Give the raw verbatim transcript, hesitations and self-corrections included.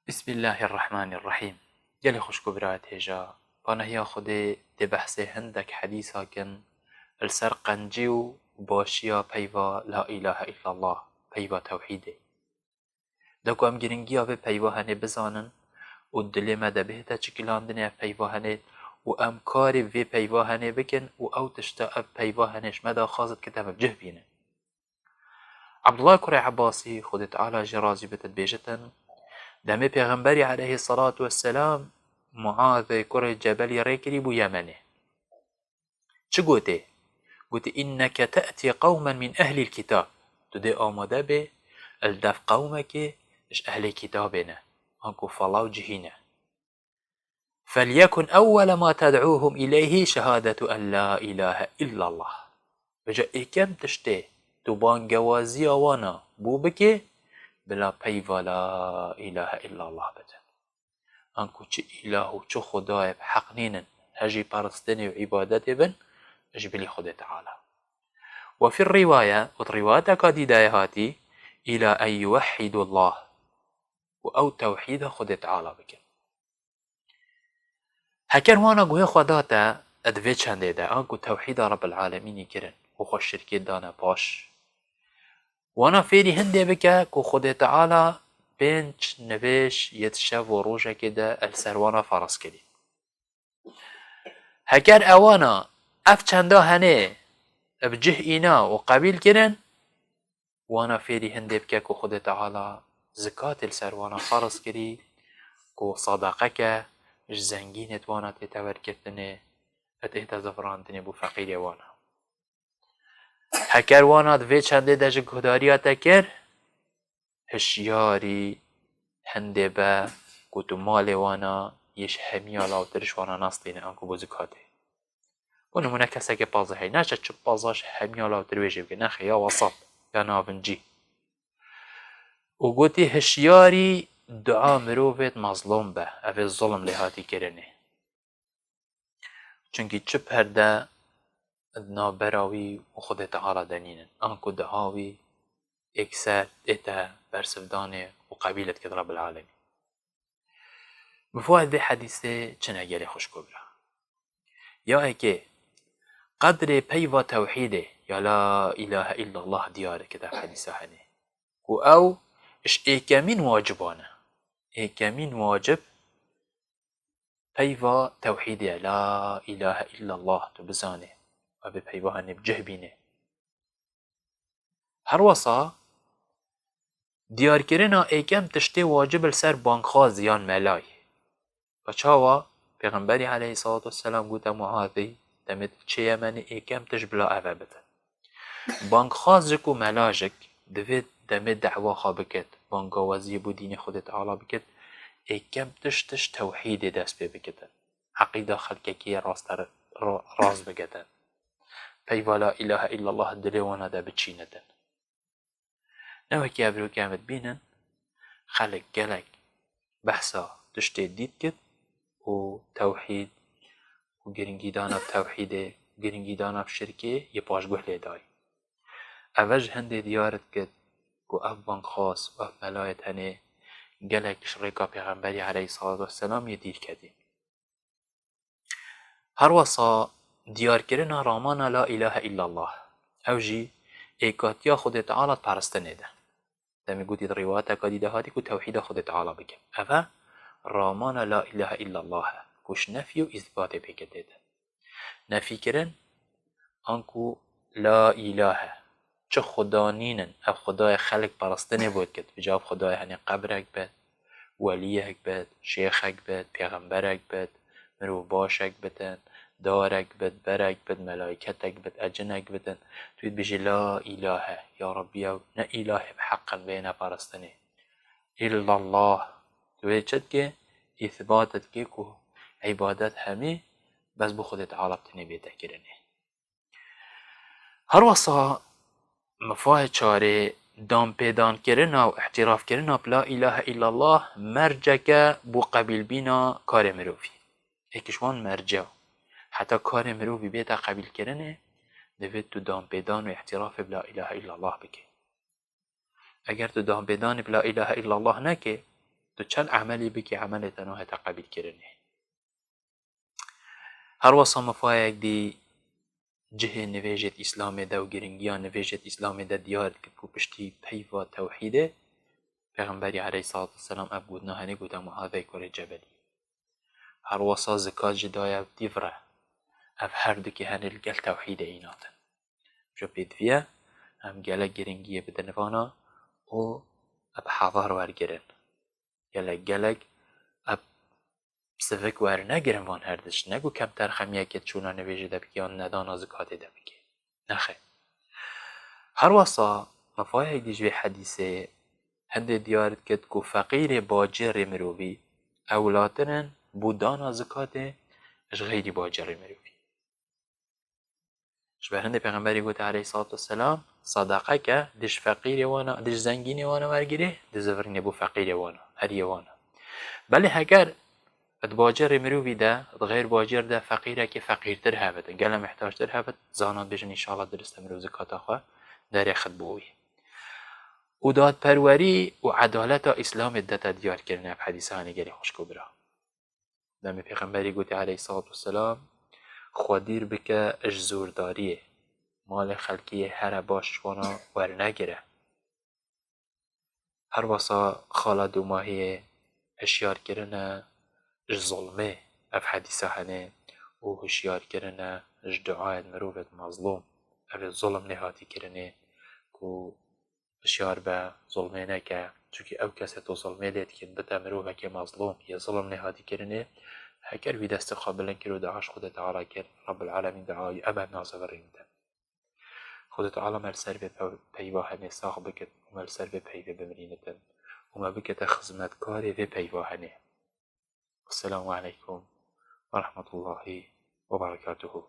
Bismillahirrahmanirrahîm. Gelê xwişk û birayet hêja, panahiya Xwedê dê behsê hindek hedîsa kin li ser qencî û başiya peyva La ilahe illallah, peyva tewhîdê. De ku em giringiya vê peyva henê bizanin û dilê me de bihête çikilandinê ev peyva henê û em karê vê peyva henê bikin û ew tişta ev peyva henê ji me daxwazit ki em bi cih bînin. Abdullah kurê Ebasî, Xwedê Teala jê razî bit, dibêjitin, demê Pêxemberî aleyhisselatu vesselam Muazê kurê Cebelî rê kirî bû Yemenê. Çi gotê? Gotê, "Inneke te'tî qewmen min ehlîl kitab." Tu dê amade bê, li dev qewmekê ji ehlê kitabê ne, anku falaw cihî ne. "Felyekun ewwele ma ted'ûhum ileyhî şehadetu en la ilahe illallah." Vêca êkem tiştê tu bangewaziya wana bû bikê, bila peyva la ilahe illallah bidin. Anku çi îlah û çi xwedayê bi heq nînin, hejî peristinê û îbadetê bin, ji bilî Xwedê Teala. Ve fî rîwaye, û di rîwayeteka dî de hatî, "Îla en yuwehhîdullah." Û ew tewhîda Xwedê Teala bikin. Heker wana guhê xwe date di vê çendê de, anku tewhîda Rebbil Alemînî kirin û xwe şirkê dane paş. Wana fêrî hindê bike ku Xwedê Teala pênc nivêj yê di şev û rojekê de li ser wana ferz kirî. Heker ewana ev çenda henê bi cih îna û qebîl kirin, wana fêrî hindê bike ku Xwedê Teala zikatê li ser wana ferz kirî, ku sadaqeke ji zengînê di wana tê tewergirtinê, tê zivirandinê bo feqîrê wana. Heker wana di vê çendê de ji guhdariya te kir, hişyarî hindê be ku tu malê wana yê ji hemiya lawtir ji wana nastîne, anku bo zikatê. Bo nimûne kesekê paze heye, neçe çi paza ji hemiya lawtir wê jê bike, nexê ya wesat, ya navincî. Û gotî, hişyarî dua mirovêt mezlûm be, ev ê zulm lê hatî kirinê. Çunkî çi perde di navbera wî û Xwedê Teala de nînin, anku dua wî êkser ête bersivdanê û qebîl dike Rebbil Alemîn. Mifad vê hedîsê çi ne gelê xwişk û bira? Ya êkê, qedrê peyva tewhîdê ya la ilahe illallah diyar dike di hedîsa henê. Ku ew ji êkemîn waciban e. Êkemîn wacib peyva tewhîdê ye. La ilahe illallah tu bizanê. Ev ê peyva henê bi cih bînê. Her wesa diyarkirina êkem tiştê wacib li ser bangxwaz yan melayê. Ve çawa Pêxemberî aleyhissalatu vesselam gote Muazî, demê tu çê Yemenê êkem tişt bila eve bidin. Bangxwaz jik û mela jik divê demê dewa xwe bikit, bangawaziyê bo dînê Xwedê Teala bikit, êkem tişt tişt tewhîdê dest pê bikitin. Eqîda xelkekê raste ra-, rast bigitin. Peyva la ilahe illallah dilê wana de biçînitin. Ne wekî ev rûkê em dibînin, xelk gelek behsa tiştê dît kit û tewhîd û giringîdana bi tewhîdê, giringîdana bi şirkê yê paşguh lê dayî. Ev e ji hindê diyar dikit ku ev bangxwaz û ev melayê tenê gelek ji rêka Pêxemberî aleyhissalatu vesselam yê dîr ketî. Her wesa diyarkirina ramana la ilahe illallah. Ew jî êkatiya Xwedê Teala di peristinê de. Demê gotî di rîwayeteka dî de hatî ku tewhîda Xwedê Teala bike. Ev e ramana la ilahe illallah e, ku ji nefyê û îsbatê pêke tê de. Nefîkirin, anku la ilahe, çi xuda nînin, ev xudayê xelk peristinê bo dikit, bi cav xudayê henê qebrek bit, weliyek bit, şêxek bit, pêxemberek bit, mirov başek bitin, darek bit, berek bit, melaîketek bit, ecinek bitin, tu dibêjî la ilahe, ya Rebbî ew ne îlahê bi heq in bêne peristinê. Îllallah, tu wê çi dikê? Îsbat dikê ku îbadet hemî bes bo Xwedê Teala bi tenê bête kirinê. Her wesa mifayê çarê, danpêdankirina û îtirafkirina bi la ilahe illallah merceke bo qebîlbîna karê mirovî. Êk ji wan mercew. Heta karê mirovî bête qebîlkirinê, divê tu danpêdan û îtirafê bi la ilahe illallah bikî. Eger tu danpêdanê bi la ilahe illallah nekê, Tu çend emelî bikî, emelê te nahête qebîlkirinê. Her wesa mafayek dî cihê nivêjêt Îslamê de û giringiya nivêjêt Îslamê de diyar dikir ku piştî peyva tewhîdê, Pêxemberî aleyhissalatu vesselam ev gotina henê gote Muazê kurê Cebelî. Her wesa zikat jî daye ev tîv re. Ev her dukî henê li gel tewhîdê înatin. Ji pêdiviye em gelek giringiyê bidin vana û bi hezar wergirin. Gelek gelek ev sivik wernegirin van her diş. Ne ku kemter xemiyekê çûna nivêjê de bikî yan nedana zikatê de bikî. Nexê. Her wesa mafayek dî ji vê hedîsê hindê diyar dikit ku feqîrê bacêrê mirovî ewlatir in bo dana zikatê ji xeyrî bacêrê mirovî. Ji ber hindê Pêxemberî gote aleyhissalatu vesselam, sedeqeke dij feqîrê wana, dij zengînê wana wergirê, dizivirînê bo feqîrê wana, heriyê wana. Belê heger di bacêrê mirovî de, di xeyr bacêr de feqîrekê feqîrtir hebit, gele mihtactir hebit, zana bêjin înşallah dirist e mirov zikata xwe derêxit bo wî. Û dadperwerî û edaleta Îslamê dete diyar kirin ev hedîsanê gelê xwişk û bira. Demê Pêxemberî gote aleyhissalatu vesselam, Xwe dîr bike ji zordariyê, malê xelkê yê here baş ji wana wernegire. Her wesa xala domahiyê hişyar kirine ji zulmê, ev hedîsa hene û hişyar kirine ji duayê mirovêt mezlûm, ev ê zulm nêhatîkirinê ku hişyar be, zulmê neke. Çunkî ew kesê tu zulmê lê dikî, bite mirovekê mezlûm, yê zulm nêhatî kirinê, heger wî destê xwe bilind kir û dua ji Xwedê Teala kir, Rabbul Alemîn dua wî ebed nazivirînitin. Xwedê Teala me li ser vê pe-, peyva henê sax bikit û me li ser vê peyvê bimirînitin û me bikete xizmetkarê vê peyva henê. Esselamu aleykum ve rahmetullahi ve berekatuhu.